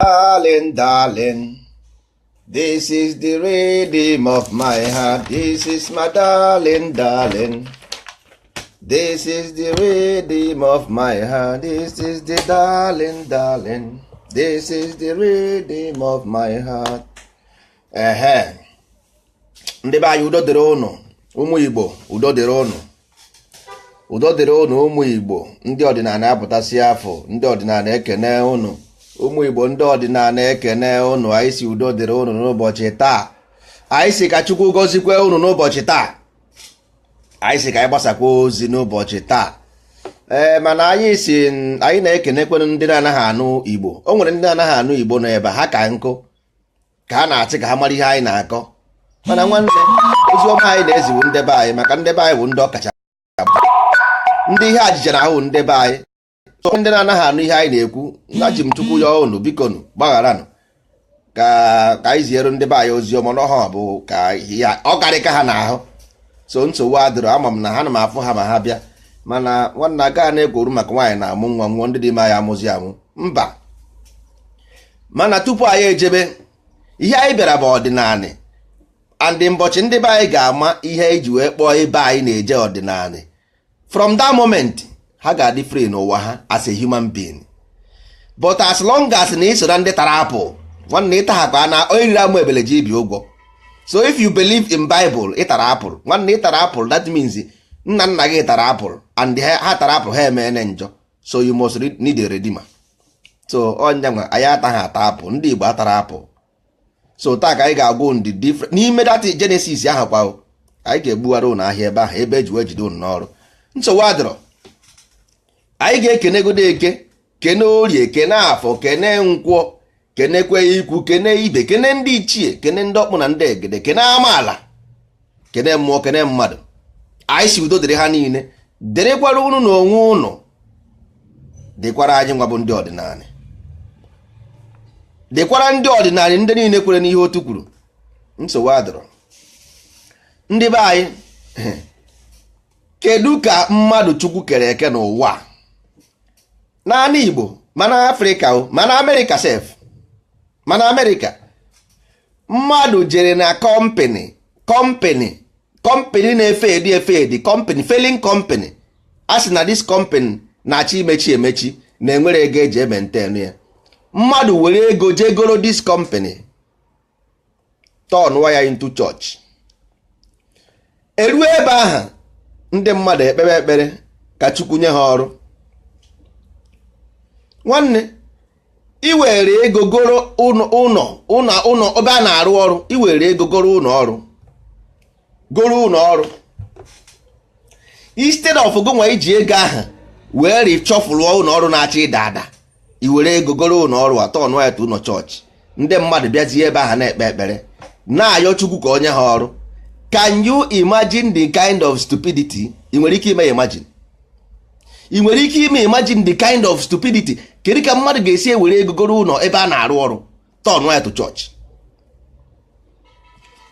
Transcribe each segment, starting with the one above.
Darling, darling, this is the rhythm of my heart. This is my darling, darling. This is the rhythm of my heart. This is the darling, darling. This is the rhythm of my heart. Ehe. Ndị be anyị, udo dịrị ụnụ. Ụmụ Igbo, udo dịrị ụnụ. Udo dịrị ụnụ, ụmụ Igbo. Ndị ọdịnala apụtasị afọ, ndị ọdịnala ekene ụnụ. Ụmụ Igbo, ndị ọdịnala ekene ụnụ. Anyị si udo dịrị ụnụ n'ụbọchị taa. Anyị si ka Chukwu gọzikwe ụnụ n'ụbọchị taa. Anyị si ka anyị gbasakwa ozi n'ụbọchị taa. Ee, mana anyị si anyị na-ekenekwenụ ndị na-anaghị anụ Igbo. O nwere ndị na-anaghị anụ Igbo nọ ebe ha ka nkụ ka ha na-achị ka ha mara ihe anyị na-akọ. Mana nwanne, ozi ọma anyị na-eziwu ndebe anyị, maka ndebe anyị bụ ndị ọkacha ndị ihe ajịja na ahụ ndebe anyị. So ndị na-anaghị anụ ihe anyị na-ekwu, aji m Chukwu ya unu, bikonu gbagharanụ ka anyị ziere ndị be anyị ozi ọma n'ọha bụ ka ya ọ karịka ha n'ahụ. So nsogbu adịrọ. Ama m na ha na m afụ ha ma ha bịa. Mana nwanne, agaghị na-ekworu maka nwaanyị na-amụ nwa nwụọ, ndị dị ime anyị amụzi amụ mba. Mana tupu anyị ejebe, ihe anyị bịara bụ ọdịnala. And mbọchị ndị be anyị ga-ama ihe eji wee kpọọ ebe anyị na-eje ọdịnala, from that moment ha ga-adị free n'ụwa ha as a human being. But as long as na iso na ndị tara apụ, nwanne, ịta ha ka na onye riri amụ ebele ji ibi ụgwọ. So if you believe in Bible, ịtara apụl, nwanne, ịtara apụl. That means nna nna gị tara apụl, and ha tara apụl, ha emene njọ. So you must need a redeemer. So ọnya nwa anyị ataghị ata apụl, ndị Igbo atara apụl. So taa ka anyị ga-agwụ ndị different n'ime that Genesis ahụ kwa. Anyị ga-egbugharị ụnụ ahịa ebe ahụ ebe eji wee jide ụnụ n'ọrụ. Nsogbu adịrọ. Anyị ga-ekenegodo Eke, kene Orie, kene Afọ, kene Nkwọ, kenekwe ikwu, kene ibe, kene ndị ichie, kene ndị ọkpụ na ndị egede, kene amaala, kene mmụọ, kene mmadụ. Anyị si udo dịrị ha niile, dịrịkwara unu na onwe unu, dịkwara anyị nwa bụ ndị ọdịnala, dịkwara ndị ọdịnala, ndị niile kwere n'ihe otu kwuru. Nsogbu adịrọ. Ndị be anyị, kedu ka mmadụ Chukwu kere eke n'ụwa, naanị Igbo, mana Afrịka o, mana Amerịka sef, mana Amerịka, mmadụ jere na company na-efe edi efe edi, company, failing company, a sị na this company na-achọ imechi emechi, na enwere ego eji emaintain ya. Mmadụ were ego jee goro this company, turnụwa ya into church. Eruo ebe ahụ, ndị mmadụ ekpebe ekpere ka Chukwu nye ha ọrụ. Nwanne, iwere ego goro ụlọ ụlọ ụlọ ebe a na-arụ ọrụ, iwere ego goro ụlọ ọrụ, goro ụlọ ọrụ, instead of gụnwa iji ego ahụ wee richọfụlụọ ụlọ ọrụ na-achọ ịda ada, iwere ego goro ụlọ ọrụ a, turnụ ya to ụlọ chọọchị. Ndị mmadụ bịazie ebe ahụ na-ekpe ekpere, na-ayọ Chukwu ka onye ha ọrụ. Can you imagine the kind of stupidity? Ị nwere ike ime imagine? Ị nwere ike ime imagine the kind of stupidity? Kedu ka mmadụ ga-esi ewere ego goro ụlọ ebe a na-arụ ọrụ, turn ya to church?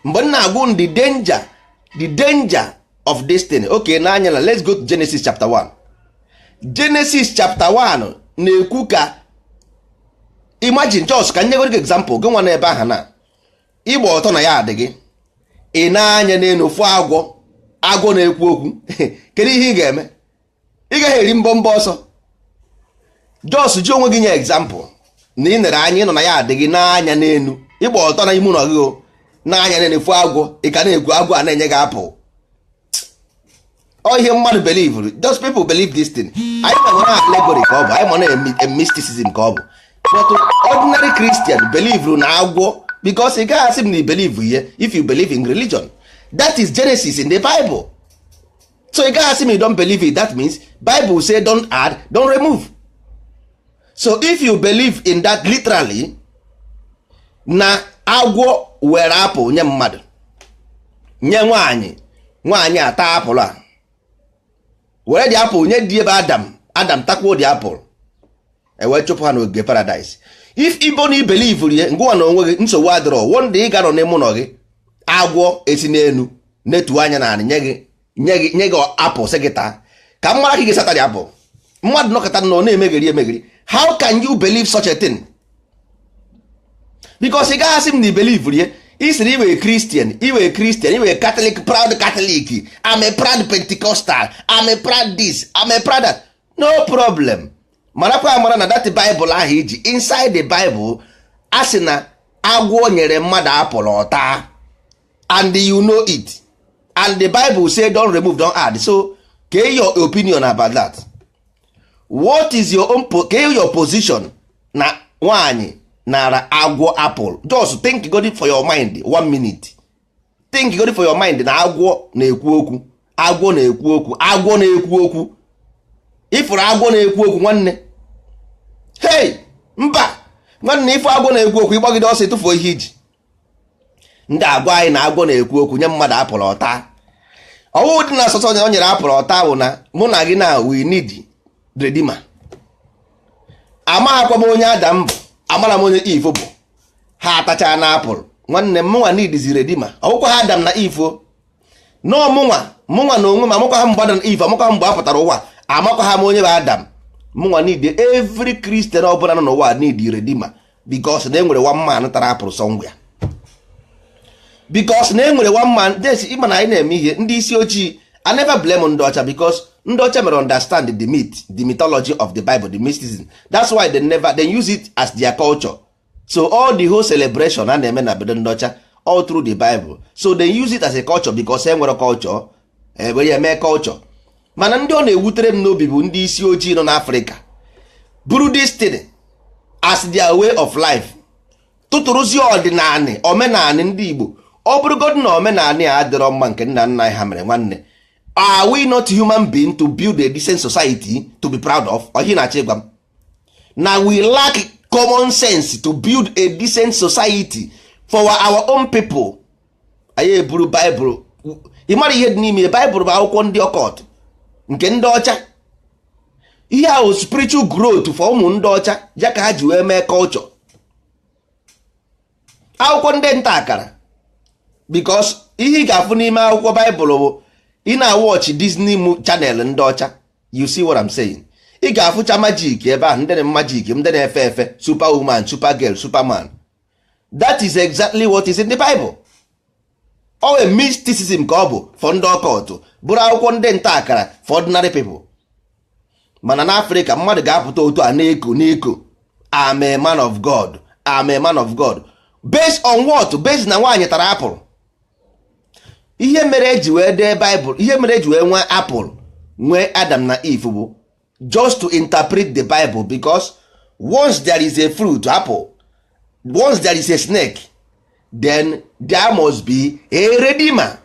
Mgbe m na-agwụ the danger of this thing, okay, n'anya na let's go to Genesis chapter 1. Genesis chapter 1 na-ekwu ka imagine, just ka nyegoro gị example. Gị nwa n'ebe ahụ na ịgba ọtọ na ya adị gị, ị na-anya n'elu fụ agwọ, agwọ na-ekwu okwu. Kedu ihe ị ga-eme? Ị gaghị eri mbọ mbọ ọsọ. Just ji onwe gị nye example na ị nere anya, ịnọ na ya adị gị n'anya n'elu, ịgba ọtọ na ime ụlọ gị o, n'anya n'elu fụ agwọ, ị ka na-ekwu, agwọ a na-enye gị apple. Ọ ihe mmadụ believe. Just people believe this thing. Anyị ma na allegory ka ọ bụ, anyị ma na mysticism ka ọ bụ, but ordinary Christian believe na agwọ, because ị gaghị asị m na ị believe ihe if you believe in religion. That is Genesis in the Bible. So ị gaghị asị m you don't believe it. That means Bible say don't add, don't remove. So if you believe in that literally, na agwọ were apple nye mmadụ, nye nwaanyị, nwaanyị ata apple a, were dị apple nye di ebe Adam, Adam takwuo dị apple, ewee chụpụ ha n'ogige paradise. If ibo na ibelieve rie ngụwa na onwe gị, nsogbu adịrọ. One day ị ga nọ n'ime ụlọ gị, agwọ esi n'elu netuo anya na anị, nye gị apple, sị gị taa ka m mara ka ị ga-esata dị apple. Mmadụ nọkọta nọ na-emegheri emegheri. How can you believe such a thing? Because ị gaghị asị m na i believe rie. Ị sịrị iwe Christian, iwe Christian, iwe Catholic, proud Catholic, I'm a proud Pentecostal, I'm a proud this, I'm a proud that. No problem. Marakwa amara na that Bible ahụ iji, inside the Bible a sị na agwọ nyere mmadụ apple ọta, and you know it, and the Bible say don't remove, don't add. So kee your opinion about that? What is your own kee your position na nwaanyị nara agwọ apple? Just think God for your mind one minute. Think God for your mind na agwọ na-ekwu okwu, agwọ na-ekwu okwu, agwọ na-ekwu okwu. Ifụrụ agwọ na-ekwu okwu, nwanne? Hey, mba, nwanne, ife agwọ na-ekwu okwu, ịgbagide ọsọ, ịtụfuo ihe iji. Ndị agwa anyị na agwọ na-ekwu okwu nye mmadụ apple ọta, ọwụ dị na asọsọ onye o nyere apple ọta bụ na mụ na gị na we need Redeemer. Amaghakwa m onye Adam bụ, amara m onye Eve bụ. Ha atacha na apple, nwanne m, mụnwa needzi Redeemer. Ọwụkwa ha Adam na Eve o. Nọọ mụnwa, mụnwa na onwe m, amakwa ha mgbe Adam na Eve, amakwa ha mgbe a pụtara ụwa, amakwa ha m onye bụ Adam. Mụnwa need, every Christian ọbụla nọ n'ụwa need Redeemer, because na enwere one man tara apple somewhere, because na enwere one man. Yes, ịma na anyị na-eme ihe ndị isi ojii. I never blame ndị ọcha, because ndị ọcha mere understand the myth, the mythology of the Bible, the mysticism. That's why they never, they use it as their culture. So all the whole celebration a na-eme na obodo ndị ọcha, all through the Bible. So they use it as a culture because e nwere culture were ya mee culture. Mana ndị ọ na-ewutere m n'obi bụ ndị isi ojii nọ n'Africa buru this thing as their way of life, tụtụrụzie ọdịnanị, omenanị ndị Igbo. Ọ bụrụgodị na omenanị a adịrọ mma nke nna nna anyị ha mere, nwanne, are we not human being to build a decent society to be proud of? Ọhị na-achọ ịgwa m na we lack common sense to build a decent society for our own people. Anyị eburu Baịbụl, ị mara ihe dị n'ime Baịbụl bụ akwụkwọ ndị occult nke ndị ọcha. Ihe ahụ spiritual growth for ụmụ ndị ọcha ya ka ha ji wee mee culture, akwụkwọ ndị nta akara, because ihe ị ga-afụ n'ime akwụkwọ Baịbụl bụ ị na-watch Disney channel ndị ọcha. You see what I'm saying? Ị ga-afụcha magic ebe ahụ, ndị na magic, ndị na-efe efe, superwoman, supergirl, superman. That is exactly what is in the Bible. Ọ a mysticism ka ọ bụ for ndị occult, bụrụ akwụkwọ ndị nta akara for ordinary people. Mana n'Africa, mmadụ ga-apụta otu a na-eko na-eko, "I'm a man of God, I'm a man of God." Based on what? Based na nwaanyị tara apple. Ihe mere eji wee dee Bible, ihe mere eji wee nwee apple, nwee Adam na Eve, bụ just to interpret the Bible, because once there is a fruit apple, once there is a snake, then there must be a redeemer.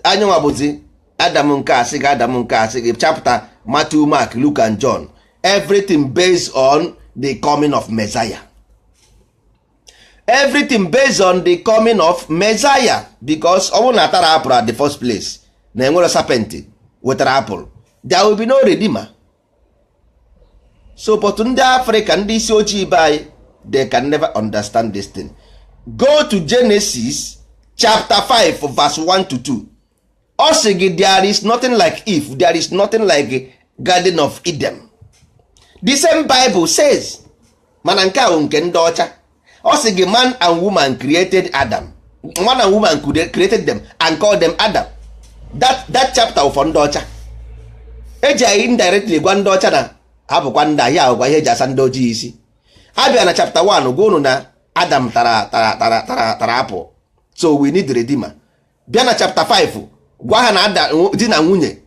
Anyị bụzi Adam nke asị gị, Adam nke asị gị, chapter Matthew, Mark, Luke and John, everything based on the coming of Messiah, everything based on the coming of Messiah, because ọ bụrụ na atara apple at the first place, na enwere serpent wetara apple, there will be no redeemer. So but ndị Africa, ndị isi ojii be anyị, they can never understand this thing. Go to Genesis chapter 5 verse 1 to 2. Ọ sị gị there is nothing like if there is nothing like Garden of Eden. The same Bible says, mana nke a bụ nke ndị ọcha. Ọ sị gị man and woman created Adam, man and woman created them and called them Adam. That chapter for ndị ọcha eji anyị indirectly gwa ndị ọcha na hapụkwa ndị ahịa ahụkwa ihe eji asa ndị ojii isi. Abịa na chapter 1, gwa unu na Adam tara apple, so we need redeemer. Bịa na chapter 5, gwa ha na di na nwunye,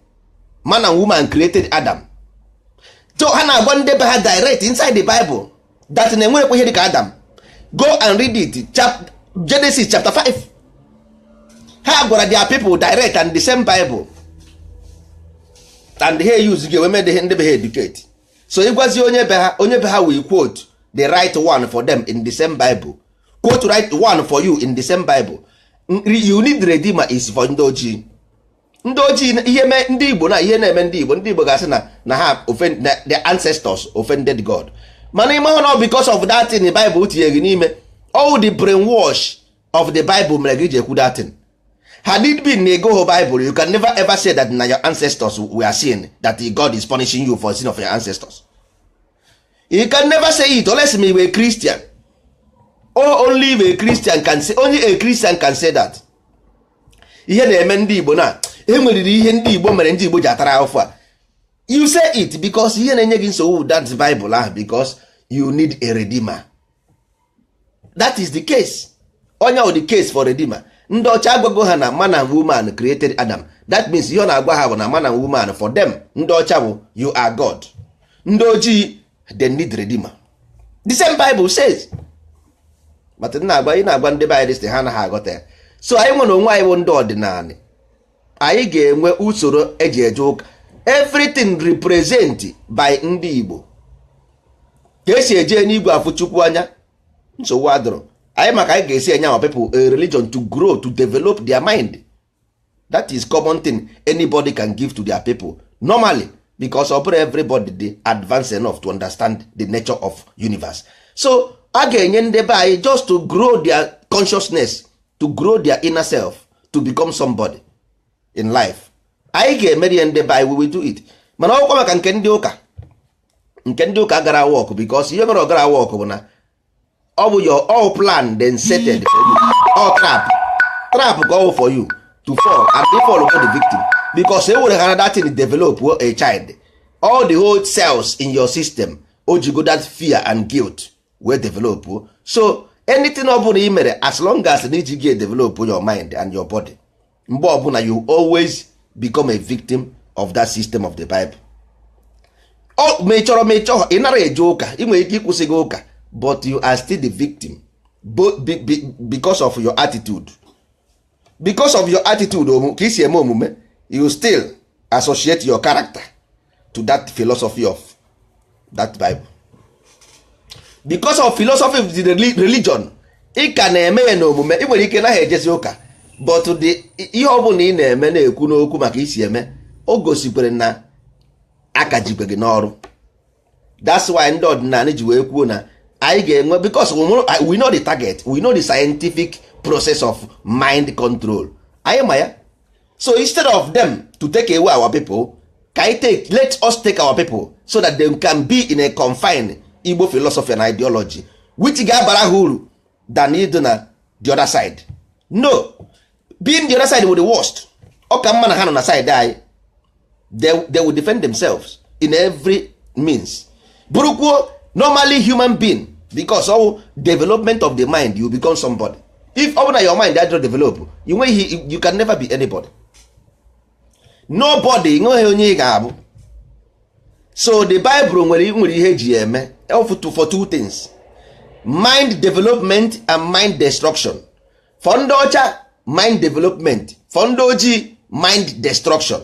man and woman created Adam. So ha na-agwa ndị be ha direct inside the Bible that na enwerekwa ihe dịka Adam. Go and read it. Genesis chapter 5, ha gwara their people direct and the same Bible, and ha use gị wee mee ndị be ha educate. So ịgwazi onye be ha, onye be ha will quote the right one for them in the same Bible, quote right one for you in the same Bible. You need redeemer is for ndị ojii, ndị ojii. Ihe mee ndị Igbo na ihe na-eme ndị Igbo, ndị Igbo ga-asị na ha offend na their ancestors offended God. Mana ime hụ na because of that thing Bible tinye gị n'ime, all the brainwash of the Bible mere gị ji ekwu that thing. Had it been na ego Bible, you can never ever say that na your ancestors were sin, that God is punishing you for sin of your ancestors. You can never say it unless me a Christian. Or only a Christian can say, only a Christian can say that. Ihe na-eme ndị Igbo na enweriri ihe ndị Igbo mere ndị Igbo ji atara ahụfụ a. You say it because ihe na-enye gị nsogbu that Bible ahụ, because you need a redeemer. That is the case. Onye wụ the case for redeemer. Ndị ọcha agwago ha na man and woman created Adam. That means ihe ọ na-agwa ha bụ na man and woman for them, ndị ọcha bụ you are God. Ndị ojii, they need redeemer. The same Bible says. But na-agwa ị na-agwa ndị be anyị, ha anaghị aghọta ya. So anyị nwere onwe anyị bụ ndị ọdịnala, anyị ga-enwe usoro eji eje ụka. Everything represent by ndị Igbo ka esi eje n'igwe afụ Chukwu anya. Nsogbu adịrọ anyị maka anyị ga-esi enye our people a religion to grow, to develop their mind. That is common thing anybody can give to their people normally, because ọ bụrụ everybody dị advanced enough to understand the nature of universe. So a ga-enye ndị be anyị just to grow their consciousness, to grow their inner self, to become somebody in life. Anyị ga-emeri ya ndị be anyị, we will do it. Mana ọkwa maka nke ndị ụka, nke ndị ụka gara work, because ihe mere ọ gara work bụ na ọ bụ your all plan then settled for you, all trap, trap ka ọ bụ for you to fall, and they fall for the victim, because e were ha that thing develop a child. All the whole cells in your system o jigo that fear and guilt wee develop. So anything ọ bụla ị mere, as long as na iji gị develop your mind and your body, mgbe ọbụla you always become a victim of that system of the Bible. Ọ ma ị chọrọ ma ị chọghọ, ị nara eje ụka, ị nwere ike ịkwụsị gị ụka, but you are still the victim because of your attitude, because of your attitude, ka isi eme omume. You still associate your character to that philosophy of that Bible. Because of philosophy of the religion, ị ka na-eme ya n'omume. Ị nwere ike naghị ejezi ụka, but the ihe ọ bụla ị na-eme, na-ekwu n'okwu maka isi eme, o gosikwere na aka jikwe gị n'ọrụ. That's why ndị ọdịnala ji wee kwuo na anyị ga-enwe, because we know the target, we know the scientific process of mind control. Anyị ma ya. So instead of them to take away our people, ka anyị take, let us take our people so that they can be in a confined Igbo philosophy and ideology, which ga-abara ha uru than ịdị na the other side. No, being the other side with the worst. Ọ ka mma na ha nọ na side anyị. They will defend themselves in every means, bụrụkwuo normally human being, because all development of the mind, you become somebody. If ọ bụ na your mind adịrọ develop, you nweghị, you can never be anybody, nobody, nweghị onye ị ga-abụ. So the Bible nwere ihe eji ya eme for two things: mind development and mind destruction. For ndị ọcha, mind development; for ndị ojii, mind destruction.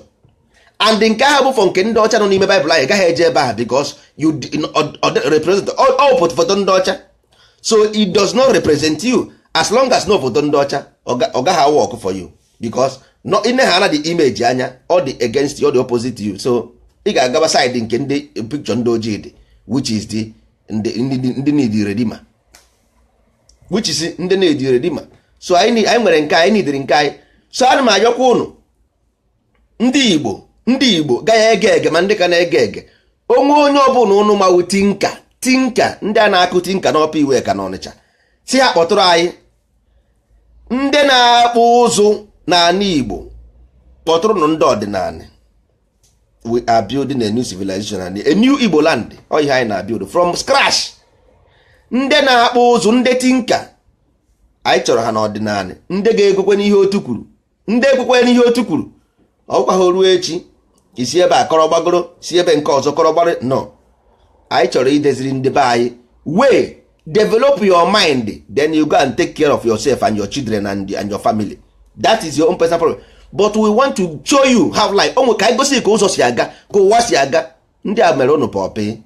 And nke ahụ bụ for nke ndị ọcha nọ n'ime Bible ahụ. Ị gaghị eje ebe ahụ because you represent all foto ndị ọcha, so it does not represent you. As long as no foto ndị ọcha, ọ gaghị work for you, because no ine ha na the image anya, ọ dị against you, ọ dị opposite you. So ị ga-agaba side nke ndị picture ndị ojii dị, which is the ndị need redeemer, which is ndị need redeemer. So anyị nwere nke anyị nidiri nke anyị. So ana m ayọkwa ụnụ ndị Igbo, ndị Igbo gaghị ege ege, ma ndị ka na-ege ege onwe onye ọbụla ụnụ mawu tinka tinka, ndị a na-akụ tinka n'ọpa iwe ka n'Ọnịcha, si ha kpọtụrụ anyị. Ndị na-akpụ ụzụ n'ala Igbo, kpọtụrụnụ ndị ọdịnala. We are building a new civilization and a new Igbo land. Ọ ihe anyị na-build from scratch. Ndị na-akpụ ụzụ, ndị tinka, anyị chọrọ ha n'ọdịnala. Ndị ga-ekwekwe n'ihe otu kwuru, ndị ekwekwe n'ihe otu kwuru, ọkwa ha ruo echi isi ebe a kọrọ gbagoro, si ebe nke ọzọ kọrọ gbara. No, anyị chọrọ ideziri ndị be anyị way. Develop your mind, then you go and take care of yourself and your children and your family. That is your own personal problem, but we want to show you how life onwe, ka anyị gosi ka ụzọ si aga, ka ụwa si aga. Ndị a mere ụnụ pọpị,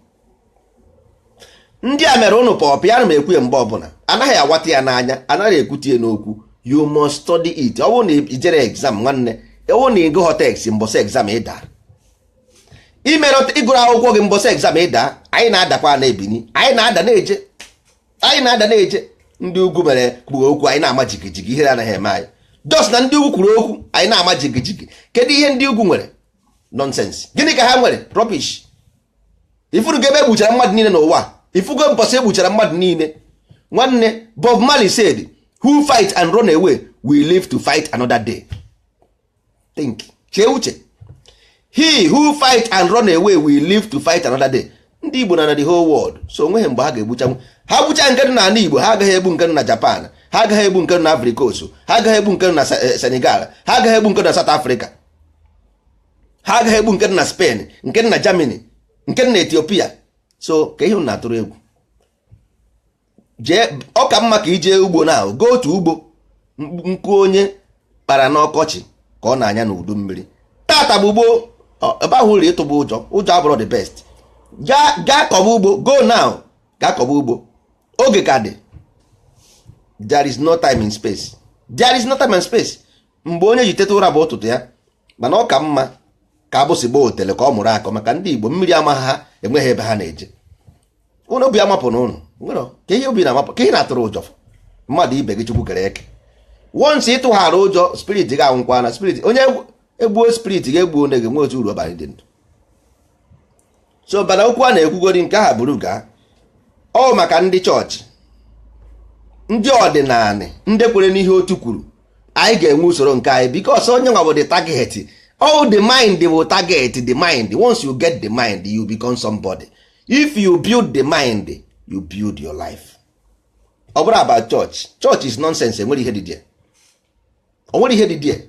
ndị a mere ụnụ pọpị. Ana m ekwu ya mgbe ọbụla, anaghị awata ya n'anya, anaghị ekwute ya n'okwu. You must study it. Ọ bụrụ na ijere exam, nwanne, ọ bụrụ na ịgụghọ text mbọsị exam, ịda. Imere ịgụrụ akwụkwọ gị mbọsị exam, ịda. Anyị na-adakwa na-ebini, anyị na-ada na-eje, anyị na-ada na-eje. Ndị ugwu mere kwuru okwu, anyị na-ama jigijigi. Ihere anaghị eme anyị. Jos na ndị ugwu kwuru okwu, anyị na-ama jigijigi. Kedu ihe ndị ugwu nwere? Nonsense. Gịnị ka ha nwere? Rubbish. Ifurugo ebe egbuchara mmadụ niile n'ụwa? Ifugo mbọsị egbuchara mmadụ niile? Nwanne, Bob Marley said, "Who fight and run away will live to fight another day." Think, chee uche. He who fight and run away will live to fight another day. Ndị Igbo na the whole world, so onweghị mgbe ha ga-egbuchanwu. Ha gbucha nke dị n'ala Igbo, ha agaghị egbu nke dị na Japan, ha agaghị egbu nke dị na Ivory Coast, ha agaghị egbu nke dị na Senegal, ha agaghị egbu nke dị na South Africa, ha agaghị egbu nke dị na Spain, nke dị na Germany, nke dị na Ethiopia. So ka ihe unu na-atụrụ egwu jee, ọ ka mma ka ijee ugbo na go to ugbo. Nkụ onye kpara n'ọkọchị ka ọ na-anya n'udu mmiri. Tata bụ gboo ebe ahụ ụlọ ịtụba ụjọ. Ụjọ abụrụ the best. Gaa, gaa kọba ugbo. Go now, gaa kọba ugbo, oge ka dị. There is no time in space. There is no time and space. Mgbe onye ji teta ụra bụ ụtụtụ ya. Mana ọ ka mma ka abụsị gbaa otele ka ọ mụrụ akọ, maka ndị Igbo mmiri amaghị ha, enweghị ebe ha na-eje. Ụnụ obi amapụ na ụnụ nwere ka ihe obi na-amapụ, ka ihe na-atụrụ ụjọ mmadụ ibe gị. Chukwu kere eke. Once ịtụghara ụjọ, spirit gị anwụkwa na spirit onye egbuo, spirit ga-egbuo onye gị nwe otu uru ọbara dị ndụ. So bana okwu a na-ekwugori nke aha buru gaa ọ maka ndị chọọchị, ndị ọdịnala, ndị kwere n'ihe otu kwuru. Anyị ga-enwe usoro nke anyị, because onye nwa bụ the target. All the mind bụ target. The mind, once you get the mind, you become somebody. If you build the mind, you build your life. Ọ bụrụ about church, church is nonsense. Enwere ihe dị there, o nwere ihe dị there.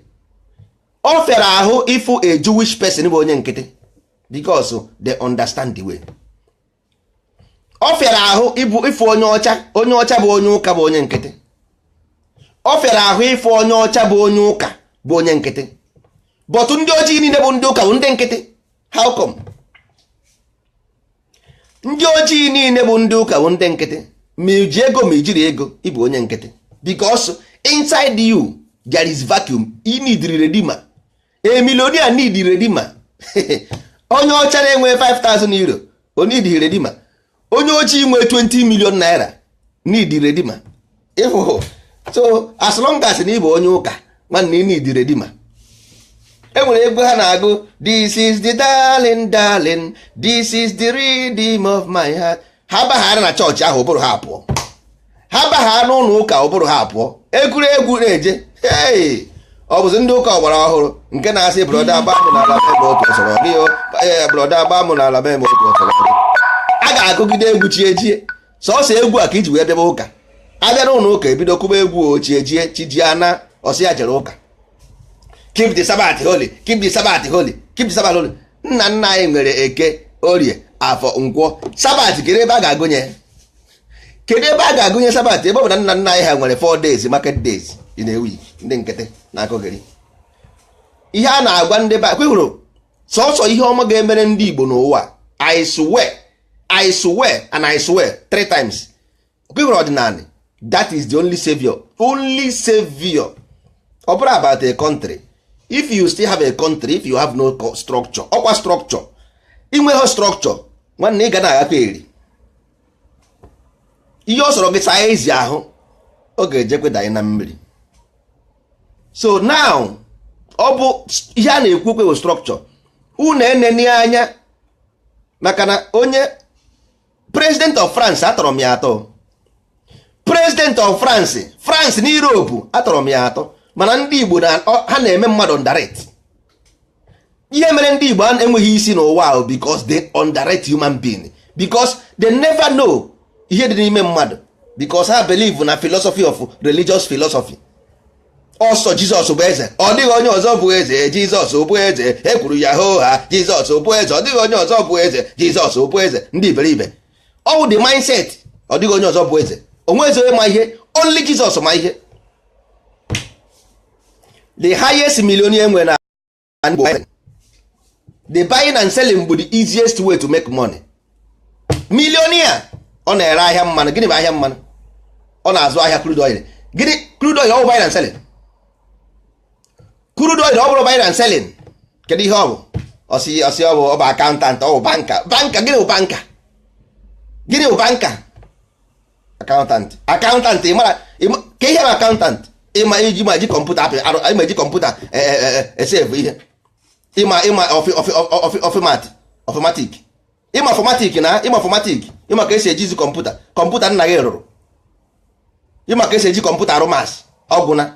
Ọ fịara ahụ ịfụ a Jewish person bụ onye nkịtị, because they understand the way. Ọ fịara ahụ ịbụ ịfụ onye ọcha, onye ọcha bụ onye ụka, bụ onye nkịtị. Ọ fịara ahụ ịfụ onye ọcha bụ onye ụka bụ onye nkịtị, but ndị ojii niile bụ ndị ụka bụ ndị nkịtị. How come ndị ojii niile bụ ndị ụka bụ ndị nkịtị? Ma iji ego, ma ijiri ego, ịbụ onye nkịtị, because inside you there is vacuum. You need redeemer. A millionaire need redeemer. Onye ọcha na-enwe €5000, o need redeemer. Onye ojii nwee 20 million naira need redeemer. Ịhụ? So as long as na ịbụ onye ụka, nwanne, ị need redeemer. E nwere egwu ha na-agụ, "This is the darling, darling, this is the rhythm of my heart." Ha baghara na chọọchị ahụ, ụbụrụ ha pụọ. Ha baghara n'ụlọ ụka, ụbụrụ ha pụọ. Egwuregwu na-eje. Hey! Ọ bụzi ndị ụka ọgbara ọhụrụ nke na-asị, "Brother, gba mụ n'ala mee otu ọsọrọ gị o. Ee, brother, gba mụ n'ala mee otu ọsọrọ gị." A ga-agụgide egwu chi ejie. Sọsọ egwu a ka iji wee bịaba ụka. Abịa n'ụlọ ụka, ebido kụba egwu ochie jie chijie ana ọsị ya jere ụka. "Keep the Sabbath holy, keep the Sabbath holy, keep the Sabbath holy." Nna nna anyị nwere Eke, Orie, Afọ, Nkwọ, Sabbath. Kedu ebe a ga-agụnye? Kedu ebe a ga-agụnye Sabbath, ebe ọ bụ na nna nna anyị ha nwere 4 days market days in a week? Ndị nkịtị na-akụghịrị ihe a na-agwa ndị be kwehụrụ. Sọsọ ihe ọma ga-emere ndị Igbo n'ụwa, I swear, I swear and I swear three times, kwehụrụ ọdịnala. That is the only savior, only savior. Ọ bụrụ about a country, if you still have a country, if you have no structure, ọkwa structure, inweghị structure, nwanne, ị ga na-agakwa eri ihe ọ sọrọ gị. Saa ezi ahụ, ọ ga-ejekwe danye na mmiri. So now, ọ bụ ihe a na-ekwu okwe bụ structure. Unu eneni anya, maka na onye president of France, atọrọ m ya atọ. President of France, France na Europe, atọrọ m ya atọ. Mana ndị Igbo na ha na-eme mmadụ underrate. Ihe mere ndị Igbo enweghị isi n'ụwa ahụ, because they underrate human being, because they never know ihe dị n'ime mmadụ, because ha believe na philosophy of religious philosophy. Ọsọ Jizọs bụ eze, ọ dịghị onye ọzọ bụ eze. Jizọs bụ eze, e kwuru ya hoo ha. Jizọs bụ eze, ọ dịghị onye ọzọ bụ eze. Jizọs bụ eze. Ndị iberibe, ọ the mindset, ọ dịghị onye ọzọ bụ eze. Onwe eze onye ma ihe, only Jizọs ma ihe. The highest millionaire nwere na Igbo, the buying and selling bụ the easiest way to make money. Millionaire, ọ na-ere ahịa mmanụ. Gịnị bụ ahịa mmanụ? Ọ na-azụ ahịa crude oil. Gịnị crude oil? Ọ bụ buying and selling. Crude oil, ọ bụrụ buying and selling, kedu ihe ọ bụ? Ọsị ọsị ọ bụ accountant, ọ bụ banker. Banker, gịnị bụ banker? Gịnị bụ banker? Accountant. Accountant, ị mara ka ihe bụ accountant? Ịma iji ma ji kọmputa apị arụ, ịma eji kọmputa esave ihe, ịma ọfịmat ọfịmatik. Ịma informatic na ịma informatic, ịma ka esi ejizi kọmputa, kọmputa nna gị rụrụ, ịma ka esi eji kọmputa arụ maths, ọgwụ na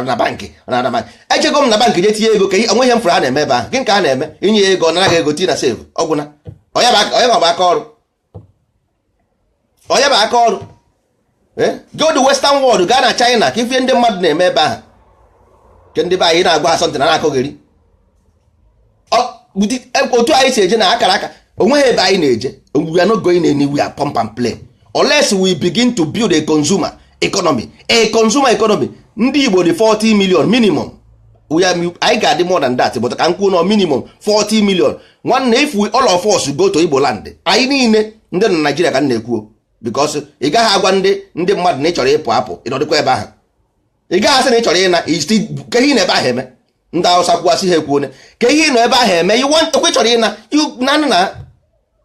na bankị na bankị. Ejego m na bankị je tinye ego ka onwe ihe m fụrụ ha na-eme ebe ahụ. Gịnị ka ha na-eme? Inye ya ego, ọ nara gị ego, tinye na safe, ọgwụ na onye bụ aka ọrụ, onye bụ aka ọrụ. Go to western world, gaa na China ka ife ndị mmadụ na-eme ebe ahụ. Ke ndị be anyị na-agwa ha something na na-akọgheri otu anyị si eje na akara aka onweghị ebe anyị na-eje. We are not going anywhere, pump and play, unless we begin to build a consumer economy, a consumer economy. Ndị Igbo dị 40 million minimum. Anyị ga-adị more than that, but ka m kwuo na minimum 40 million. Nwanne, if we all of us go to Igbo land, anyị niile ndị nọ na Nigeria ka m na-ekwu, because ị gaghị agwa ndị mmadụ na ị chọrọ ịpụ apụ, ị nọdịkwa ebe ahụ. Ị gaghị asị na ị chọrọ ịna isi ka ihe ị na ebe ahụ eme. Ndị Awụsa kwuasị ha ekwuone ka ihe ị nọ ebe ahụ eme. You want ekwe chọrọ ịna na na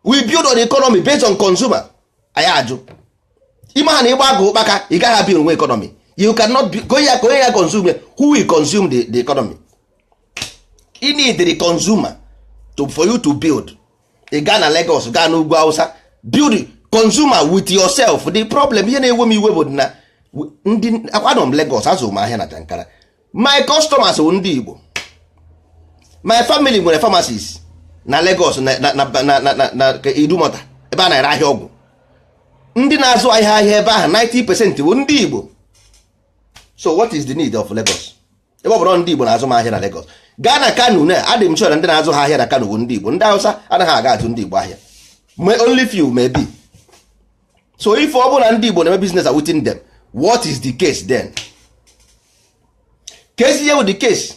we build on economy based on consumer. Anyị ajụ ime ha na ịgba agụ ụkpaka, ị gaghị abịa onwe economy. You cannot be ka onye ya ka onye ya consume. Who will consume the economy? You need the consumer to for you to build. Ị gaa na Lagos, gaa n'ugwu Hausa, build consumer with yourself. The problem, ihe na-ewe m iwe bụ na ndị akwanọ m Lagos, azụrụ m ahịa na Jankara. My customers bụ ndị Igbo. My family nwere pharmacies na Lagos, na Idumota, ebe a na-ere ahịa ọgwụ. Ndị na-azụ ahịa ebe ahụ, 90% bụ ndị Igbo. So what is the need of Lagos ebe ọ bụrụ ndị Igbo na-azụ m ahịa na Lagos? Gaa na Kano, na adị m sure na ndị na-azụ ha ahịa na Kano bụ ndị Igbo. Ndị Hausa anaghị aga azụ ndị Igbo ahịa. Only few may be. So if ọ bụrụ na ndị Igbo na-eme business within them, what is the case then? Case ihe bụ the case,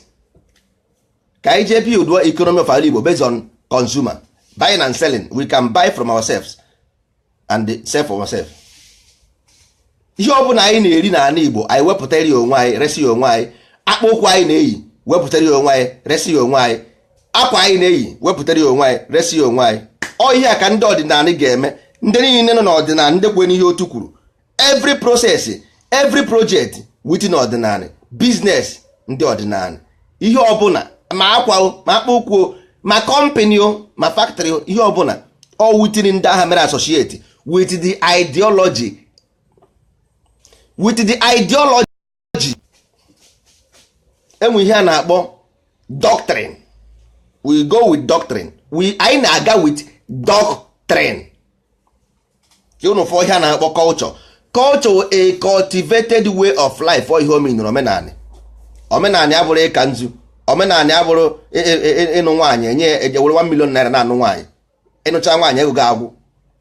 ka anyị jee build economy of ala Igbo based on consumer buying and selling. We can buy from ourselves and sell for ourselves. Ihe ọ bụla anyị na-eri n'ala Igbo, anyị wepụtara ya onwe anyị, resi ya onwe anyị. Akpụ ụkwụ anyị na-eyi, wepụtara ya onwe anyị, resi ya onwe anyị. Akwa anyị na-eyi, wepụtara ya onwe anyị, resi ya onwe anyị. Ọ ihe a ka ndị ọdịnala ga-eme. Ndị niile nọ n'ọdịnala, ndị kwe n'ihe otu kwuru, every process, every project within ọdịnala, business ndị ọdịnala, ihe ọbụla, ma akwa o, ma akpụ ụkwụ o, ma company o, ma factory o, ihe ọbụla ọ within ndị agha mere associate with the ideology, with the ideology, enwe ihe a na-akpọ doctrine. We go with doctrine. We anyị na-aga with doctrine. Ka unu fọ ihe a na-akpọ culture. Culture, a cultivated way of life. Ọ ihe o meanụrụ omenanị. Omenanị abụrụ ịka nzu. Omenanị abụrụ ịnụ nwaanyị, enye eje were 1 million naira na-anụ nwaanyị. Ịnụcha nwaanyị, ego ga-agwụ.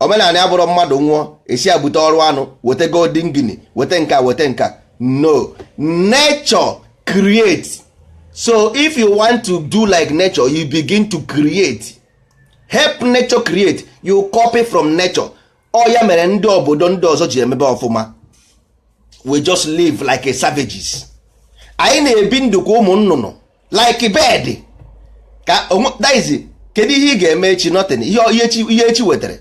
Omenanị abụrụ mmadụ nwụọ, esi agbute ọrụ anụ, weta golden guinea, weta nka, weta nka. No, nature create. So if you want to do like nature, you begin to create, help nature create. You copy from nature. Ọ ya mere ndị obodo ndị ọzọ ji emebe ọfụma. We just live like a savages. Anyị na-ebi ndụ ka ụmụ nnụnụ, like bird. Ka that is, kedu ihe ị ga-eme echi? Nothing. Ihe echi wetara,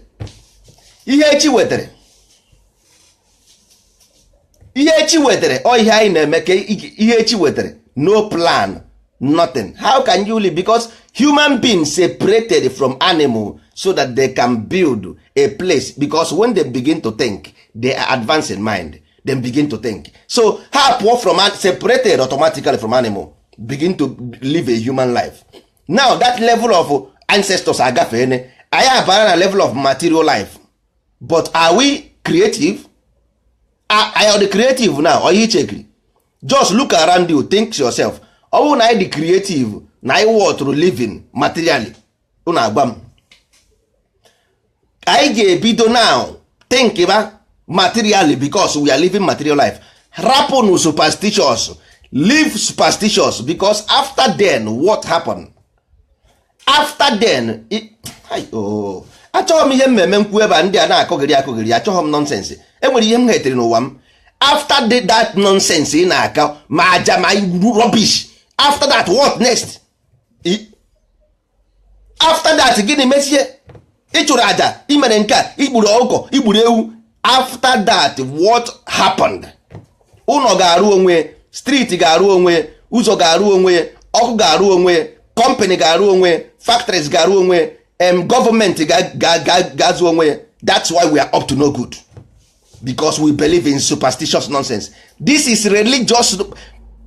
ihe echi wetara, ihe echi wetara, ọ ihe anyị na-eme ka ihe echi wetara. No plan, nothing. How can you live? Because human beings separated from animal so that they can build a place, because when they begin to think, they are advancing mind. They begin to think, so ha pụọ from separated automatically from animal, begin to live a human life. Now that level of ancestors agafeene, anyị abara na level of material life. But are we creative? Are the creative now? Ọ ihe ichekiri, just look around you, think yourself. Ọ bụrụ na anyị dị creative na anyị wọtụrụ living materially, unu agwa m. Anyị ga-ebido now think ba materially, because we are living material life. Rapụnụ superstitious, live superstitious, because after then, what happen after then? Oh. Achọghị m ihe mmemme nkwu ebe a ndị a na-akọgịrị akọgịrị. Achọghị m nonsense. Enwere ihe m hetere n'ụwa m. After that nonsense ị na-akọ, ma aja, ma rubbish, after that, what next? After that, gịnị mesie? Ị chụrụ aja, ị mere nke a, igburu ọkụkọ, igburu ewu. After that, what happened? Ụlọ ga-arụ onwe, street ga-arụ onwe, ụzọ ga-arụ onwe, ọkụ ga-arụ onwe, company ga-arụ onwe, factories ga-arụ onwe. Gọọmenti ga-azụ onwe ya. That's why we are up to no good, because we believe in superstitious nonsense. This is religious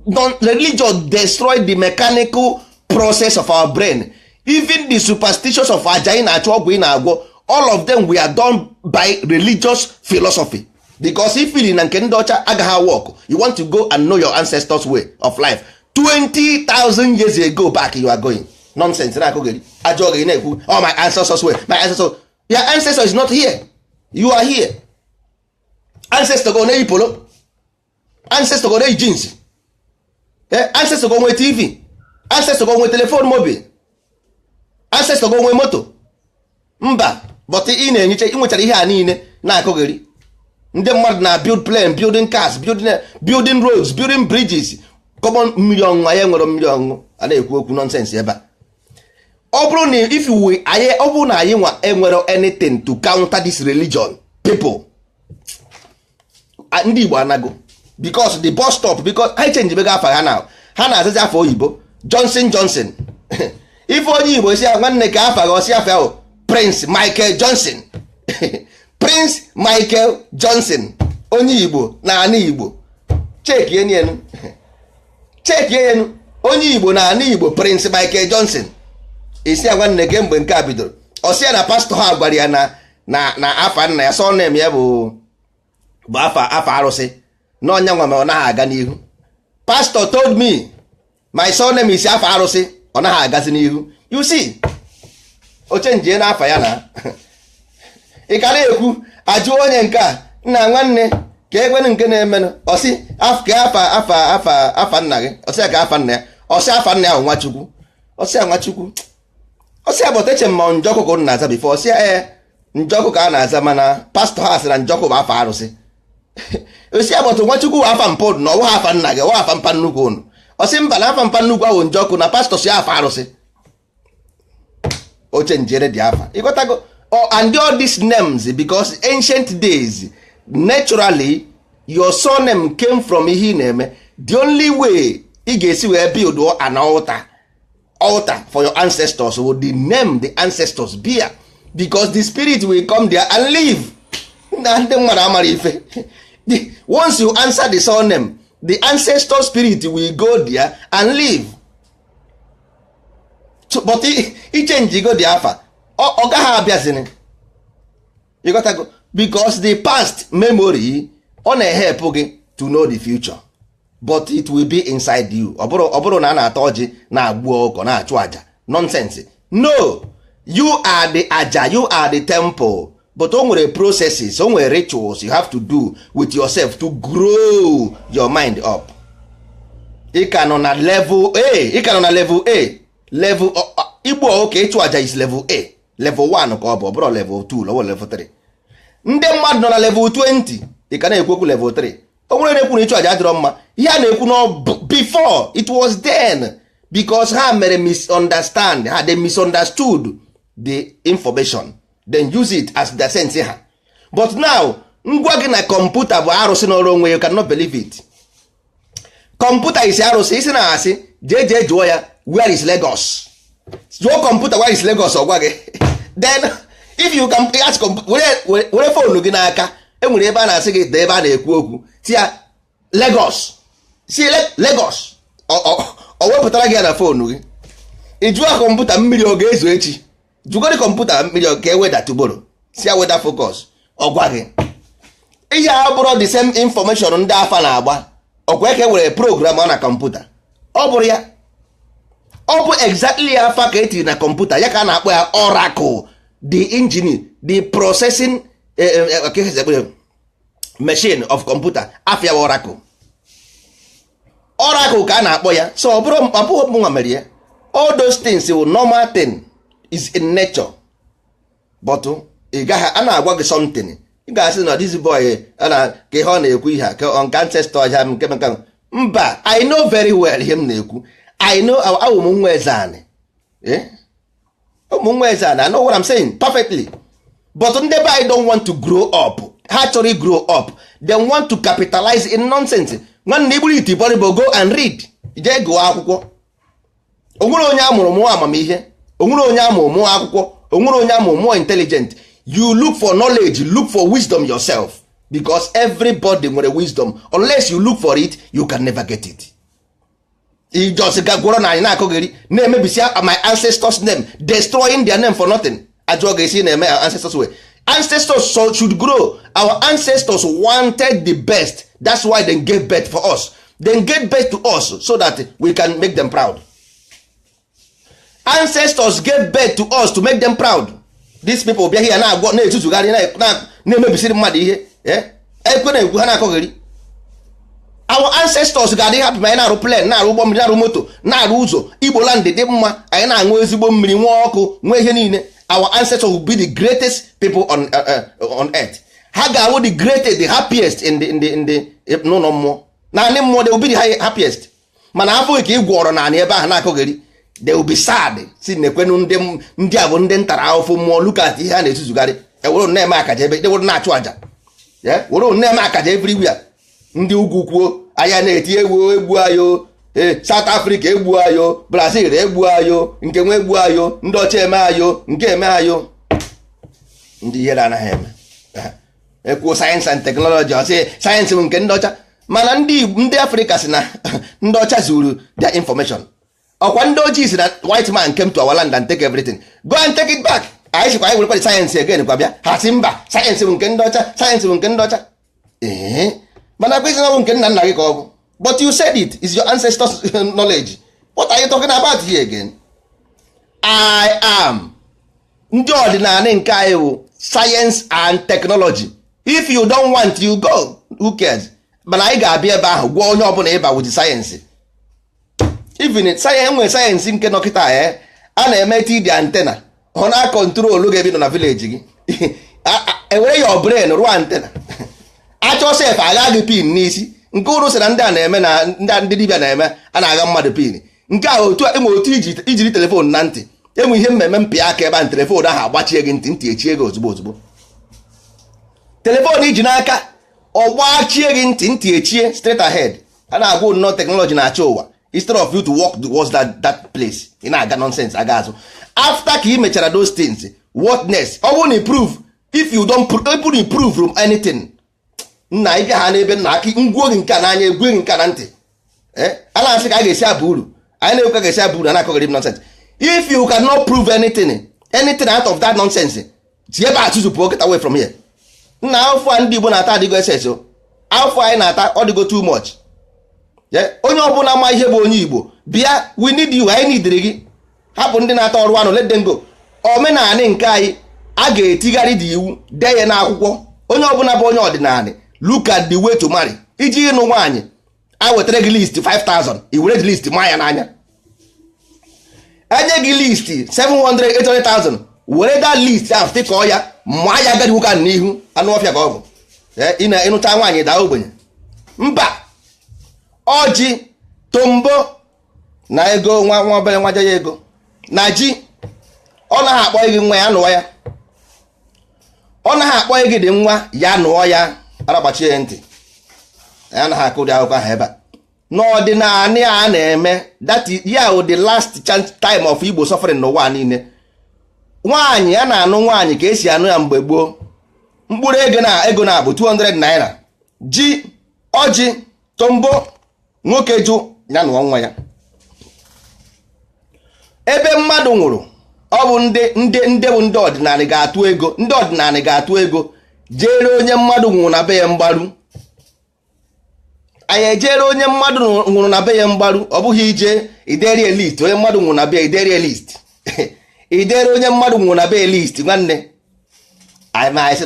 non religion destroy the mechanical process of our brain. Even the superstitious of aja ị na-achụ, ọgwụ ị na-agwọ, all of them we are done by religious philosophy, because if na nke ndị ọcha agaghị work, you want to go and know your ancestors' way of life 20,000 years ago back. You are going nonsense na-akụgheri ajọ oge na-ekwu, "Oh, my ancestors way, my ancestors." Your ancestor is not here, you are here. Ancestor go na-eyi polo, ancestor go na-eyi jeans, ancestor go nwee TV, ancestor go nwee telephone mobile, ancestor go nwee moto. Mba, but ị na-enyecha, ị nwechara ihe a niile na-akụgheri. Ndị mmadụ na build plane, building cars, building roads, building bridges, common mmiri ọṅụṅụ. Anyị nwere mmiri ọṅụṅụ, a na-ekwu okwu nonsense ebe a. Ọ bụrụ na if we anyị, ọ bụrụ na anyị nwa enwere anything to counter this religion people, ndị Igbo anago, because the bus stop, because ha change bego afa ha na ha na-azazi afa oyibo, Johnson Johnson. Ife onye Igbo si ya, "Nwanne, ka afa gị?" Ọsị afa ahụ Prince Michael Johnson. Prince Michael Johnson, onye Igbo na ana Igbo. Chekienu, chekienu, onye Igbo na ana Igbo, Prince Michael Johnson. Isi ya, "Nwanne, kemgbe nke a bidoro?" Ọ sị ya na pastọ ha gwara ya na afa nna ya, surname ya bụ afa arụsị na ọnya nwa ma ọ naghị aga n'ihu. "Pastor told me my surname is afa arụsị, ọ naghị agazi n'ihu." You see, o chenjie n'afa ya na ị ka na-ekwu. Ajụ onye nke a, "Nna, nwanne, ka ekwenụ nke na-emenụ?" Ọsị ka afa nna gị. Ọsị ya ka afa nna ya. Ọsị afa nna ya bụ Nwachukwu. Ọsị ya Nwachukwu. Ọsị ya, "But eche m ma Njọkụ ka unu na-aza before." Ọsị ya, "Ee, Njọkụ ka a na-aza, mana pastọ ha sị na Njọkụ bụ afa arụsị." Osi ya, "But Nwachukwu bụ afa mpụ na ọwụ afa nna gị, ọwụ afa mpa nnukwu unu?" Ọsị mba, na afa mpa nnukwu ahụ Njọkụ, na pastọ si afa arụsị. Oche njere dị afa, ịghọtago? Oh, and all these names, because ancient days, naturally your surname came from ihe ị na-eme. The only way ị ga-esi wee build an altar for your ancestors will the name the ancestors bear, because the spirit will come there and live. Na ndị mmadụ amara ife. Once you answer the surname, the ancestor spirit will go there and live. So, but ichenji go the afa, ọ gaghị abịazini, ịghọtago? Because the past memory, ọ na-ehepụ gị to know the future, but it will be inside you. Ọ bụrụ na a na-ata ọjị, na-agbu ọkọ, na-achụ aja nonsense, no. You are the aja, you are the temple, but o nwere processes, o nwere rituals you have to do with yourself to grow your mind up. Ị ka nọ na level A, ị ka nọ na level A, level igbu ọkụkọ, ịchụ aja is level A, level 1 ka ọ bụ. Ọ bụrụ level 2, ọ bụ level 3. Ndị mmadụ nọ na level 20, ị ka na-ekwu okwu level 3. O nwere na-ekwu na ịchụ aja adịrọ mma. Ihe a na-ekwu na before, it was then because ha mere misunderstand ha, they misunderstood the information, then use it as their sense ha. But now, ngwa gị na kọmputa bụ arụsị n'ọrụ onwe, you cannot believe it. Kọmputa isi arụsị, isi na asị, jee jee jụọ ya, "Where is Lagos?" Jụọ kọmputa, "Where is Lagos?" Ọ gwa gị. Then if you can ask, were phone gị n'aka, enwere ebe a na-asị gị dee, ebe a na-ekwu okwu, si ya Lagos, si Lagos, ọ wepụtara gị ya na phone gị. Ị jụọ kọmputa, "Mmiri ọ ga-ezo echi?" Jụgodi kọmputa, "Mmiri ọ ga eweda tomorrow?" Si ya "Weather forecast", ọ gwa gị. Ihe a bụrụ the same information ndị afa na-agba ọkwa eke were program na kọmputa. Ọ bụrụ ya, ọ bụ exactly afa ka etiri na kọmputa ya ka a na-akpọ ya oracle, the engine, the processing machine of computer. Afia oracle, oracle ka a na-akpọ ya. So ọ bụrụ ọbụghị mụnwa mere ya. All those things will normal thing is in nature, but ị gaghị a na-agwa gị something, ị ga-asị na this boy na ka ihe ọ na-ekwu, ihe a ka nke ancestor ọja nke mba. I know very well ihe m na-ekwu. I know, awụ m nwa eze anị, ụmụ nwa eze anị. I know what I'm saying perfectly, but ndị be anyị don't want to grow up. Ha chọrọ grow up, they want to capitalize in nonsense. Nwanne, igburu iti bọrịbọ, go and read, jee gụọ akwụkwọ. Onwere onye amụrụ mụọ amamihe, onwere onye amụrụ mụọ akwụkwọ. Onwere onye amụ more intelligent. You look for knowledge, look for wisdom yourself, because everybody nwere wisdom. Unless you look for it, you can never get it. I just ga gwọrọ na anyị na-akọgheri, na-emebisi my ancestors' name, destroying their name for nothing. Ajụọ ga-esi na-eme our ancestors way. Ancestors so should grow. Our ancestors wanted the best. That's why they gave birth for us. They gave birth to us so that we can make them proud. Ancestors gave birth to us to make them proud. These people bịa here na-agwọ, na-etutugharị, na-emebisiri mmadụ ihe. Ekwe na-ekwu, ha na-akọgheri. Our ancestors ga-adị happy ma anyị na-arụ plane, na-arụ ụgbọ mmiri, na-arụ moto, na-arụ ụzọ. Igbo land dị mma, anyị na-aṅụ ezigbo mmiri, nwee ọkụ, nwee ihe niile. Our ancestors will be the greatest people on earth. Ha ga-awụ the greatest, the happiest in the n'ụlọ mmụọ, naanị mmụọ. They will be the happiest. Mana afọ ka ị gwọrọ naanị ebe ahụ na-akọgheri, they will be sad. Si na-ekwenu ndị a bụ ndị ntara ahụfụ mmụọ. Look at ihe a na-etuzugharị. Ewere na-eme akaja ebe ewere na-achụ aja, were na-eme akaja everywhere. Ndị ugwu kwuo anya na-eti egwu, egbu ayo. Ee, South Africa egbu ayo, Brazil egbu ayo, nke nwe egbu ayo, ndị ọcha eme ayo, nke eme ayo. Ndị ihere anaghị eme. Ekwuo science and technology, ọ sị science bụ nke ndị ọcha. Mana ndị Afrịka si na ndị ọcha zuru their information. Ọkwa ndị ojii si na white man came to our land and take everything. Go and take it back. Anyị sikwa anyị werekwa science again kwa bịa. Ha si mba, science bụ nke ndị ọcha, science bụ nke ndị ọcha. Ee, mana kwesịrị ọ bụ nke nna nna gị ka ọ bụ. But you said it is your ancestors' knowledge. What are you talking about here again? I am ndị ọdịnala. Nke anyị bụ science and technology. If you don't want, you go. Who cares? Mana anyị ga-abịa ebe ahụ gwa onye ọbụla ịba with science. Even science nwere science nke nọkịta ya a na-eme td antenna, ọ na-acontrol gị ebe ị nọ na village gị. Ewere your brain rụọ antenna, achọ sef agha gị pin n'isi. Nke ụrụ sị na ndị a na-eme na ndị dibịa na-eme, a na-agha mmadụ pin. Nke a otu enwe otu ijiri telephone na ntị, enwe ihe mmemme mpị aka ebe a, telephone ahụ agbachie gị ntị, ntị echie gị ozugbo ozugbo. Telephone iji n'aka, ọ gbachie gị ntị, ntị echie straight ahead. A na-agwa nnọọ technology na-achị ụwa. Instead of you to walk towards that place, ị na-aga nonsense, aga azụ. After ka ị mechara those things, what next? Ọ bụrụ na prove, if you don't prove, prove from anything, nna, ịbịa ha n'ebe nna aka ngwuo gị nke a n'anya, egwuo gị nke a na ntị. A na-asị ka a ga-esi aba uru, anyị na-ekwu ka ga-esi aba uru, a na-akọgịrị m nonsense. If you cannot prove anything, anything out of that nonsense, si ebe a tụzupụ, get away from here. Nna, afọ a ndị Igbo na-ata adịgo ss o. Afọ anyị na-ata ọ dịgo too much. Onye ọbụla ma ihe bụ onye Igbo, bịa, we need you. Anyị nidiri gị. Hapụ ndị na-ata ọrụ anụ, let them go. Omenanị nke anyị a ga-etigharị dị iwu, dee ya n'akwụkwọ. Onye ọbụla bụ onye ọdịnala, look at the way to marry. Iji ịnụ nwaanyị, a wetara gị list 5000, i were the list maa ya n'anya. Enye gị list 700 800,000, were that list ahụ tịkọọ ya, maa ya agadi nwoke ahụ n'ihu, anụ ọfịa ka ọ bụ. Ị na-ịnụcha nwaanyị daa ogbenye. Mba, ọjị, tombo na ego nwa nwa obere nwa ya ego na ji. Ọ naghị akpọ gị nwa ya nụọ ya, ọ naghị akpọ gị dị nwa ya nụọ ya. Aragbachie ya ntị, ya anaghị akụ ụdị akụkọ ahụ ebe a. N'ọdịnala a na-eme that ya wụ the last chance, time of Igbo suffering n'ụwa niile. Nwaanyị a na-anụ, nwaanyị ka esi anụ ya mgbe gboo, mkpụrụ ego na ego na-abụ 200 naira, ji, ọjị, tombo. Nwoke jụ ya nụọ nwa ya. Ebe mmadụ nwụrụ, ọ bụ ndị bụ ndị ọdịnala ga-atụ ego, ndị ọdịnala ga-atụ ego jere onye mmadụ nwụrụ na be ya mgbaru. Anyị ejere onye mmadụ nwụrụ na be ya mgbaru. Ọ bụghị ije iderie list onye mmadụ nwụrụ na be ya, iderie list, idere onye mmadụ nwụrụ na be ya list. Nwanne anyị, ma anyị sị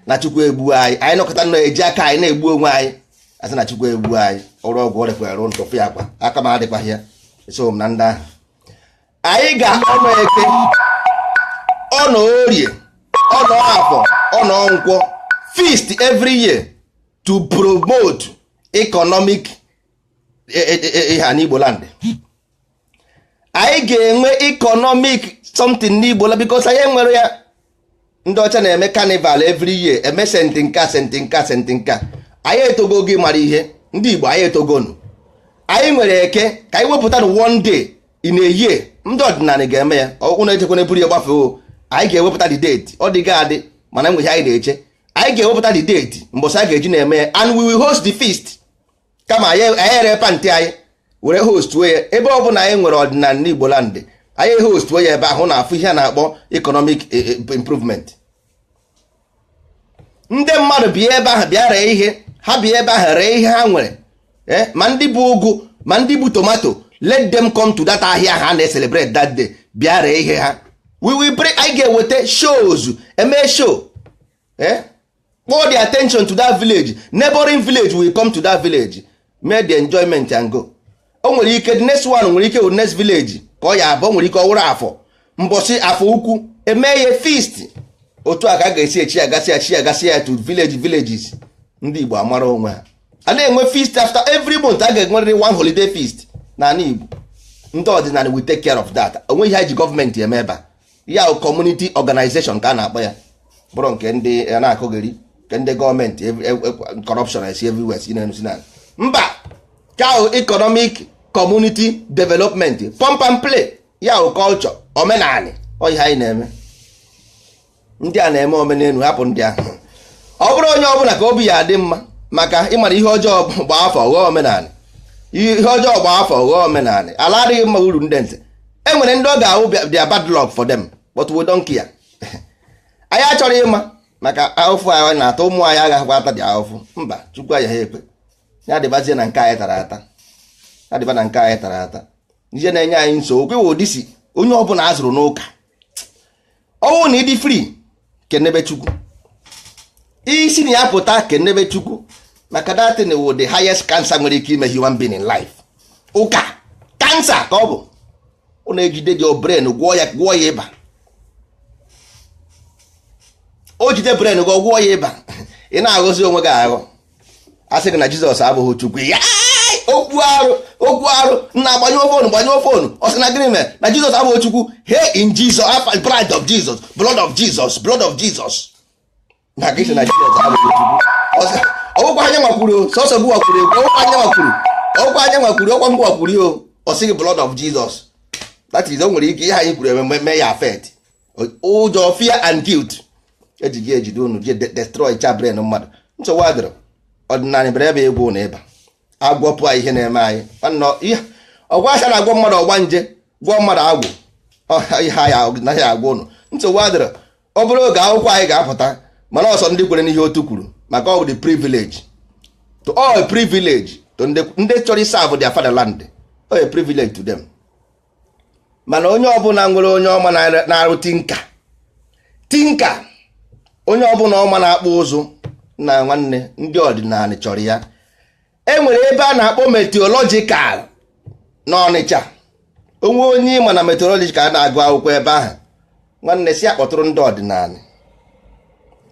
na Chukwu egbu anyị, anyị nọkọta nọ eji aka anyị na-egbu onwe anyị. Asị na Chukwu egbu anyị, ọrụ ọgwụ ọ rekwere ntụfụ ya akwa aka m adịkwaghị ya. Eso m na ndị ahụ. Anyị ga-ọnọ Eke, ọnọ Orie, ọnọ Afọ, ọnọ Nkwọ feast every year to promote economic ihe a n'Igbo land. Anyị ga-enwe economic something n'Igbo land because anyị enwere ya. Ndị ọcha na-eme carnival every year, eme senti nka, senti nka, senti nka. Anyị etogo gị mara ihe. Ndị Igbo, anyị etogonu. Anyị nwere Eke, ka anyị wepụta na one day in a year, ndị ọdịnala ga-eme ya. Ụnụ ejekwana eburu ya gbafee o. Anyị ga-ewepụta the date. Ọ dịga adị, mana enweghị anyị na-eche. Anyị ga-ewepụta the date mbọsị a ga-eji na-eme ya, and we will host the feast. Kama anyị ere pantị anyị were host ya. Ebe ọ bụla anyị nwere ọdịnala n'Igbo land, anyị host ya ebe ahụ, na-afụ ihe a na-akpọ economic improvement. Ndị mmadụ bịa ebe ahụ, bịa ree ihe ha, bịa ebe ahụ ree ihe ha nwere, ma ndị bụ ụgụ, ma ndị bụ tomato. Let them come to that ahịa ha na-celebrate that day, bịa ree ihe ha. We will bring, anyị ga-eweta shows, eme show, kpọọ the attention to that village. Neighboring village will come to that village, make the enjoyment and go. O nwere ike the next one nwere ike wụ next village ka ọ ya abụ. O nwere ike ọ wụrụ afọ, mbọsị afọ ukwu, eme ya feast. Otu a ka a ga-esi echi agasị, achi agasị ya to village villages. Ndị Igbo amara onwe ha, a na-enwe feast after every month. A ga-enwerịrị one holiday feast n'ala Igbo. Ndị ọdịnala will take care of that. Onwe ihe ji gọọmenti eme ebe a, ya bụ community organization ka a na-akpọ ya, bụrụ nke ndị a na-akụgheri, nke ndị gọọmenti, corruption esi everywhere, si n'elu si n'ala. Mba, ka ahụ economic community development, pump and play ya bụ culture, omenani. Ọ ihe anyị na-eme, ndị a na-eme omenelu. Hapụ ndị ahụ. Ọ bụrụ onye ọbụla ka obi ya adị mma, maka ịmara ihe ọjọọ gbaa afọ ghọọ omenala, ihe ọjọọ gbaa afọ ghọọ omenala, ala adịghị mma. Uru ndị nze e nwere, ndị ọ ga-ahụ their bad luck for them, but we don't care. Anyị achọrọ ịma maka ahụfụ anyị na-ata. Ụmụ anyị agaghịkwa ata dị ahụfụ. Mba, Chukwu anyị ha ekwe ya dịbazie na nke anyị tara ata, ya dịba na nke anyị tara ata. Ihe na-enye anyị nsogbu kwewe ụdị si onye ọbụla a zụrụ n'ụka, ọnwụ na ịdị free, kenebe Chukwu. Isi na ya pụta, kenebe Chukwu, maka that thing wụ the highest cancer nwere ike ime human being in life. Ụka cancer ka ọ bụ. Ọ na-ejide gị brain, gwọọ ya, gwọọ ya ịba. O jide brain gị, gwọọ ya ịba. Ị na-aghọzi onwe gị aghọ. A sị gị na Jizọs abụghị Chukwu ya, okwu arụ, okwu arụ. Nna, gbanyụọ phone, gbanyụọ phone. Ọ sị na gịnị mere na Jizọs abụghị Chukwu? Hey, in Jesus, blood of Jesus, blood of Jesus, blood of Jesus. Maka isi na Jizọs abụghị Chukwu, ọgwụkwa anya nwakwuru, sọsọ gị wakwuru ekwu. Ọgwụkwa anya nwakwuru, ọgwụkwa anya nwakwuru, ọkwa ngwa wakwuru o. Ọ sị gị blood of Jesus, that is, o nwere ike ihe anyị kwuru eme mee ya affect. Ụjọ, fear and guilt eji gị ejide unu ji destroy cha brain mmadụ. Nsogbu adịrọ. Ọdịnala bịara ebe egwu na ịba agwọpụ anyị ihe na-eme anyị. Ọgwụ asha na-agwọ mmadụ, ọgba nje gwọ mmadụ, agwụ ihe anyị anaghị agwọ ụnụ. Nsogbu adịrọ. Ọ bụrụ oge akwụkwọ anyị ga-apụta, mana ọsọ ndị kwere n'ihe otu kwuru, maka ọ bụ the privilege to all, privilege to ndị chọrọ serve their fatherland, all a privilege to them. Mana onye ọbụla nwere onye ọma na-arụ tinker, tinker, onye ọbụla ọma na-akpụ ụzụ na nwanne, ndị ọdịnala chọrọ ya. E nwere ebe a na-akpọ meteorological n'Ọnịcha. Onwe onye ịma na meteorological na-agụ akwụkwọ ebe ahụ, nwanne, si akpọtụrụ ndị ọdịnala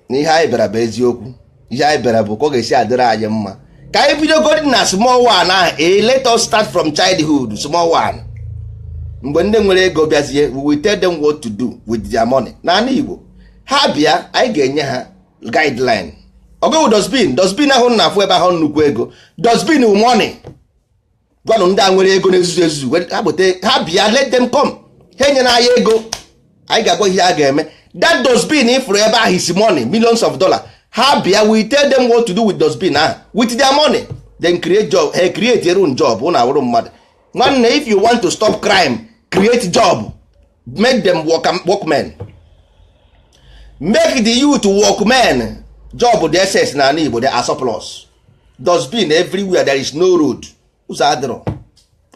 na ihe anyị bịara bụ eziokwu. Ihe anyị bịara bụ ka ọ ga-esi adịrị anyị mma. Ka anyị bidogodi na small one ahụ. Let us start from childhood, small one. Mgbe ndị nwere ego bịazie, we will tell them what to do with their money. N'ala Igbo, ha bịa, anyị ga-enye ha guideline. Ọgụgụ dustbin, dustbin ahụ na-afụ ebe ahụ, nnukwu ego dustbin wụ money. Gwanụ ndị a nwere ego na-ezuzu ezuzu, ha bute, ha bịa. Let them come. Ha enyere anyị ego, anyị ga-agwa ihe a ga-eme. That dustbin ifụrụ ebe ahụ is money, millions of dollars. Ha bịa, we tell them what to do with dustbin ahụ with their money, then create job. Ha create your own job, ụnụ awụrụ mmadụ. Nwanne, if you want to stop crime, create job, make them work, workmen, make the youth workmen. Job dị ss na ala Igbo, they are surplus. Dustbin everywhere, there is no road, ụzọ adịrọ.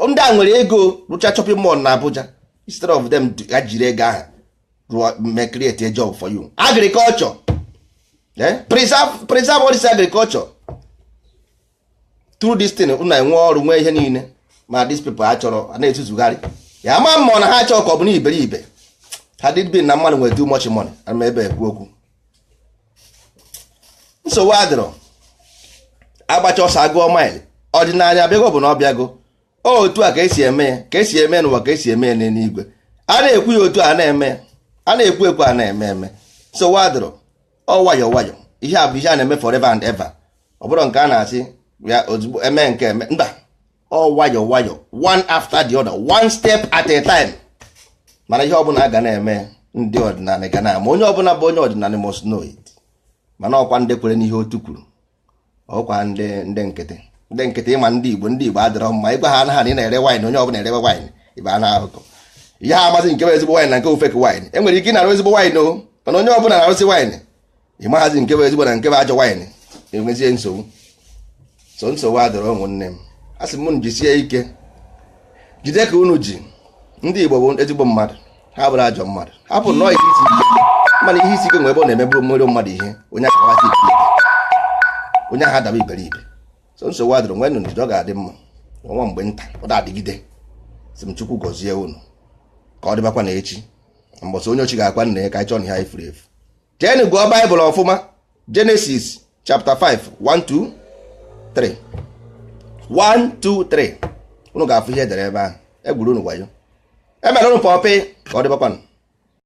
Ndị a nwere ego rụcha shopping mall na Abuja. Instead of them ha jiri ego ahụ rụọ, make, create a job for you. Agriculture, eh? Preserve, preserve all this agriculture through this thing. Unu enwe ọrụ, nwee ihe niile. Ma these people a chọrọ a na-etuzugharị ya, ama mmụọ na ha achọ ka ọ bụ na iberibe ha did been na mmadụ nwere too much money. Ana m ebe ekwu okwu. Nsogbu adịrọ. Agbacha ọsọ, agụọ mile. Ọdịnala abịago, bụ na ọ bịago. Otu a ka esi eme ya, ka esi eme n'ụwa, ka esi eme ya n'eluigwe. A na-ekwu ya otu a na-eme ya, a na-ekwu ekwu, a na-eme eme. Nsogbu adịrọ. Ọ nwayọ nwayọ. Ihe a bụ ihe a na-eme forever and ever. Ọ bụrụ nke a na-asị ya ozugbo eme nke eme, mba. Ọ nwayọ nwayọ, one after the other, one step at a time. Mana ihe ọbụla a ga na-eme Ndị ọdịnala ga na-ama, onye ọbụla bụ onye ọdịnala must know it. Mana ọkwa ndị kwere n'ihe otu kwuru, ọkwa ndị nkịtị, ndị nkịtị. Ịma ndị Igbo, ndị Igbo adịrọ mma. Ịgwa ha anaghị na ị na-ere wine, onye ọbụla erewe wine, ibe a na-akụkọ ihe ha amazi nke bụ ezigbo wine na nke bụ fake wine. Enwere ike ịnara ezigbo wine o, mana onye ọbụla na-arụsị wine, ị maghazi nke bụ ezigbo na nke bụ ajọ wine, enwezie nsogbu. So nsogbu adịrọ, ụmụnne m. A sị m jisie ike, jide ka unu ji. Ndị Igbo bụ ezigbo mmadụ, ha bụrụ ajọ mmadụ, hapụ nnọọ ihe isi ike. Mana ihe isi ike nwere ebe ọ na-emegburu mmeri mmadụ ihe, onye ahụ agbasi ike, onye ahụ adaba iberibe. So nsogbu adịrọ, nwee ndidi, ọ ga-adị mma nwa mgbe nta, ọ da-adịgide. Sị m Chukwu gọzie unu, ka ọ dịbakwa na echi mbọsị onye ochi ga-akwa nna ya, ka anyị chọọ na ihe anyị furu efu. Jeenụ gụọ Baịbụl ọfụma, Genesis chapter 5, 1 2 3, 1 2 3. Unu ga-afụ ihe edere ebe ahụ. Egwuru unu wayo, emere unu pọpị, ka ọ dịbakwanụ.